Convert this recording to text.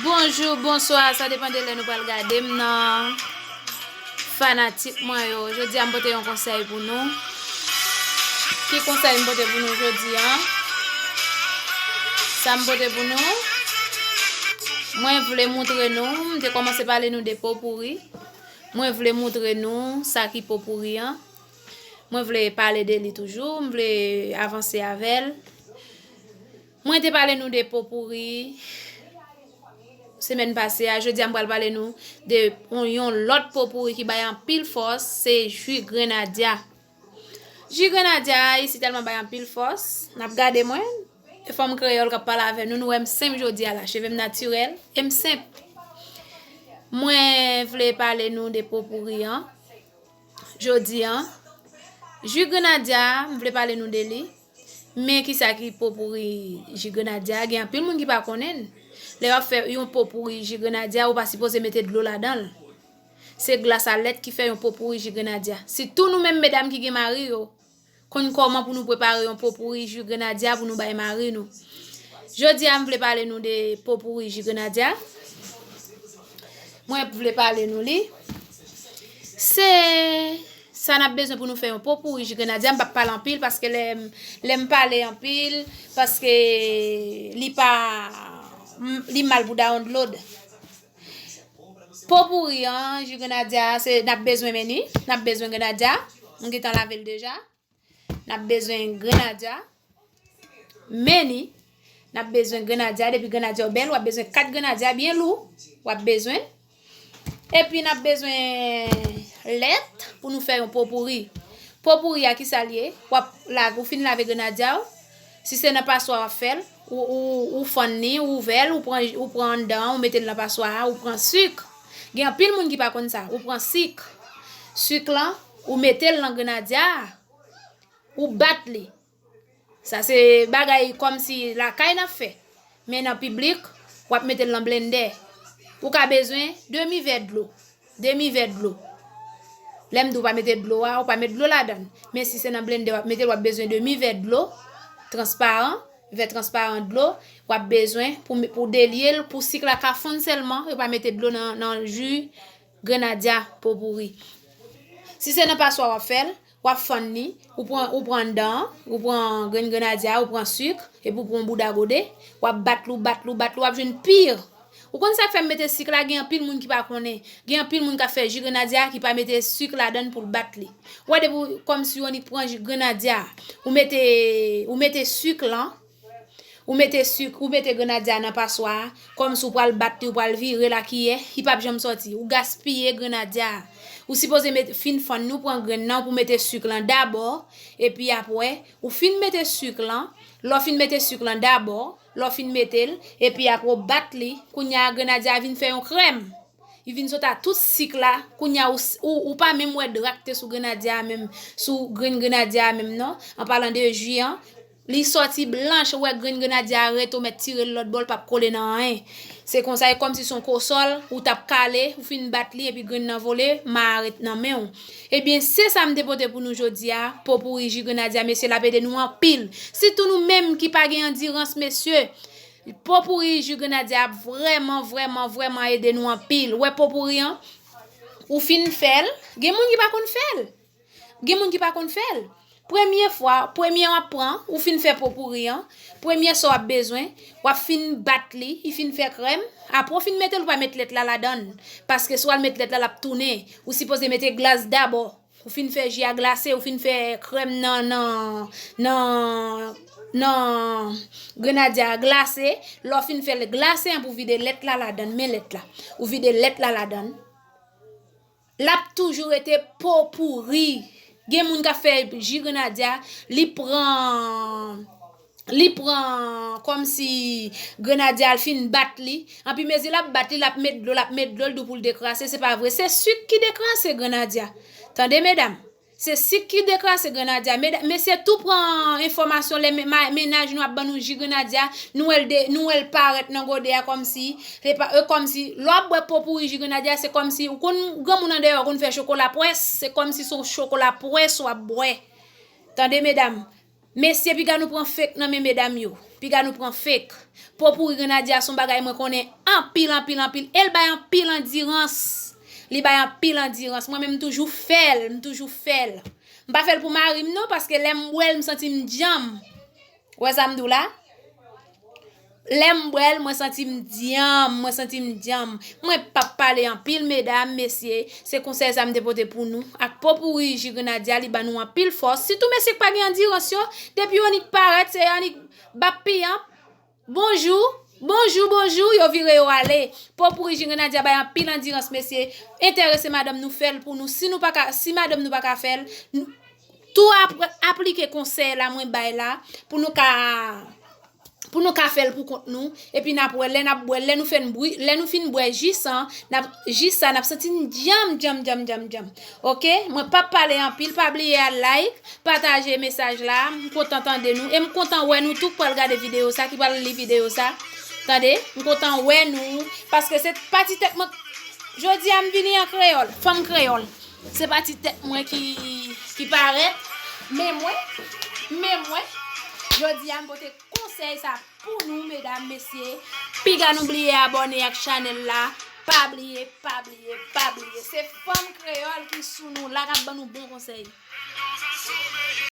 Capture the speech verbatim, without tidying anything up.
Bonjou, bonswa, sa depann de lè nou pral gade m nan fanatik mwen yo. Jodi a m pote yon konsèy pou nou. Ki konsèy m pote pou nou jodi a? Sa m pote pou nou, mwen vle moutre nou, m te kòmanse pale nou de po pouri. Mwen vle moutre nou sa ki po pouri an. Mwen vle pale de li toujou, m vle avanse avè l. Mwen te pale nou de po pouri semèn pase a, jodi a m pral pale nou de yon, yon lòt po pouri ki bay anpil fòs, se ji grenadya. Ji grenadya a, li sitèlman bay anpil fòs. N ap gade mwen, e fanm kreyòl k ap pale avè nou, nou wè m senp jodi a la, cheve m natirèl, e m senp. Mwen vle pale nou de po pouri an. Jodi a, ji grenadya, m vle pale nou de li. Men kisa ki po pouri ji grenadya? Gen anpil moun ki pa konnen l. Lè w ap fè yon po pouri ji grenadya, ou pa sipoze mete dlo ladan l. Se glas a lèt ki fè yon po pouri ji grenadya. Sitou nou menm medam ki gen mari yo, konn kòman pou nou prepare yon po pouri ji grenadya pou nou bay mari nou. Jodi a, m vle pale nou de po pouri ji grenadya. Mwen vle pale nou li. Se sa n ap bezwen pou nou fè yon po pouri ji grenadya. M p ap pale anpil paske lè m, lè m pale anpil, paske li pa, m, li mal pou dawonlod. Po pouri an, ji grenadya, se, n ap bezwen men li, n ap bezwen grenadya. M gentan lave l deja. N ap bezwen grenadya. Men li, n ap bezwen grenadya. Depi grenadya w bèl, w ap bezwen kat grenadya byen lou. W ap bezwen. Epi n ap bezwen lèt pou nou fè yon po pouri. Po pouri a, kisa l ye? W ap lave, ou fin lave grenadya w. Si se nan paswa w ap fè l, ou, ou, ou fann li, ou ouvè l, ou pran, ou pran anndan an, ou mete l nan paswa a, ou pran sik. Gen anpil moun ki pa konn sa. Ou pran sik. Sik lan, ou mete l nan grenadya a, ou bat li. Sa se bagay kòmsi lakay n ap fè. Men nan piblik, w ap mete l nan blendè. Ou ka bezwen demi vè dlo. Demi vè dlo. Lè m di w pa mete dlo a, ou pa met dlo ladan l. Men si se nan blendè w ap mete l, w ap bezwen demi vè dlo transparan, vè transparan dlo, w ap bezwen pou, pou delye l, pou sik la ka fonn sèlman, yo pa mete dlo nan, nan ji grenadya po pouri. Si se nan paswa w ap fè l, w ap fann li, ou pran, ou pran anndan an, ou pran grenn grenadya, ou pran sik, epi ou pran yon bouda gode, w ap bat li, w bat li, w bat li, w ap jwenn pi. Ou konn sa k fè m mete sik la? Gen anpil moun ki pa konnen. Gen anpil moun k ap fè ji grenadya ki pa mete sik ladan l pou l bat li. Ou wè depi w, kòmsi w annik pran ji grenadya, ou mete, ou mete sik lan, ou mete sik, ou mete grenadya nan paswa a, kòmsi w pral bat li, w pral vire l a kiyè, li p ap janm sòti. Ou gaspiye grenadya a. Ou sipoze met, fin fann li, w pran grenn nan pou mete sik lan dabò, epi apre, ou fin mete sik lan, lè w fin mete sik lan dabò, lè w fin mete l, epi apre w bat li, kounye a grenadya a vin fè yon krèm. Li vin sot a tout sik la, kounye a ou, ou, ou pa menm wè dra k te sou grenadya a menm, sou grenn grenadya a menm non, an palan de ji an, li sòti blanch, ou wè grenn grenadya a rete, ou mèt tire l lòt bò, l p ap kole nan anyen. Se konsa, e kòmsi se yon kosòl, ou t ap kale, ou fin bat li, epi grenn nan vole, ma a ret nan men w. Ebyen, se sa m te pote pou nou jodi a, po pouri ji grenadya, mesye, l ap ede nou anpil. Sitou nou menm ki pa gen andirans, mesye, po pouri ji grenadya ap vrèman, vrèman, vrèman ede nou anpil. Ou wè po pouri an, ou fin fè l, gen moun ki pa konn fè l. Gen moun ki pa konn fè l. Premye fwa, premye w ap pran, ou fin fè po pouri an, premye sa w ap bezwen, w ap fin bat li, li fin fè krèm, apre w fin mete l, ou pa met lèt la ladan l. Paske si w al met lèt la, l ap tounen. Ou sipoze mete glas dabò. Ou fin fè ji a glase, ou fin fè krèm nan, nan, nan, nan grenadya a glase. Lè w fin fè l glase an, pou w vide lèt la ladan l, men lèt la. Ou vide lèt la ladan l. L ap toujou rete po pouri. Gen moun k ap fè ji grenadya, li pran, li pran kòmsi grenadya, l fin bat li. Anpi mezi l ap bat li, l ap met dlo, l ap met dlo, l di w pou l dekrase, se pa vre. Se sik ki dekrase grenadya. Tande, medam. Se sik ki dekrase grenadya. Meda-, mesye tou pran enfòmasyon lè me-, ma-, mennaj nou ap ban nou ji grenadya, nou wè l de-, nou wè l parèt nan gode a kòmsi, se pa, e kòmsi, lè w ap bwè po pouri ji grenadya, se kòmsi, ou konn granmoun andeyò konn fè chokola pwès, se kòmsi se yon chokola pwès w ap bwè. Tande, medam, Mesye, piga nou pran fake nan men medam yo. Piga nou pran fake. Po pouri Grenadya se yon bagay mwen konnen anpil, anpil, anpil. E l bay anpil andirans. Li bay anpil andirans. Mwen menm, m toujou fè l, m toujou fè l. M pa fè l pou mari m non, paske lè m bwè l, m santi m djanm. Wè sa m di w la? Lè m bwè l, mwen santi m djanm, mwen santi m djanm. Mwen p ap pale anpil, medam, mesye, se konsèy sa m te pote pou nou. Ak po pouri ji Grenadya, li ban nou anpil fòs. Sitou mesye k pa gen andirans yo, depi yo annik parèt, se annik bap piyanp. Bonjou, bonjou, bonjou, yo vire yo ale. Po pouri ji Grenadya bay anpil andirans, mesye. Enterese madanm nou, fè l pou nou. Si nou pa ka, si madanm nou pa ka fè l, nou, tou ap-, aplike konsèy la mwen bay la pou nou ka pou nou ka fè l pou kont nou, epi n ap wè lè n ap bwè, lè nou fin bwi, lè nou fin bwè ji sa, n ap, ji sa, n ap santi n djanm, djanm, djanm, djanm, djanm. Oke? Mwen p ap pale anpil, pa bliye al like, pataje mesaj la, m kontan tande nou, e m kontan wè nou tou k pral gade videyo sa, ki pral li videyo sa. Tande? M kontan wè nou, paske se pa ti tèt mwen, jodi a m vini an kreyòl, fanm kreyòl. Se pa ti tèt mwen ki, ki parèt, men mwen, men mwen, jodi a m pote konsèy sa pou nou, medam, mesye. Piga nou bliye abòne ak chanèl la. Pa bliye, pa bliye, pa bliye. Se fanm kreyòl ki sou nou la k ap ban nou bon konsèy.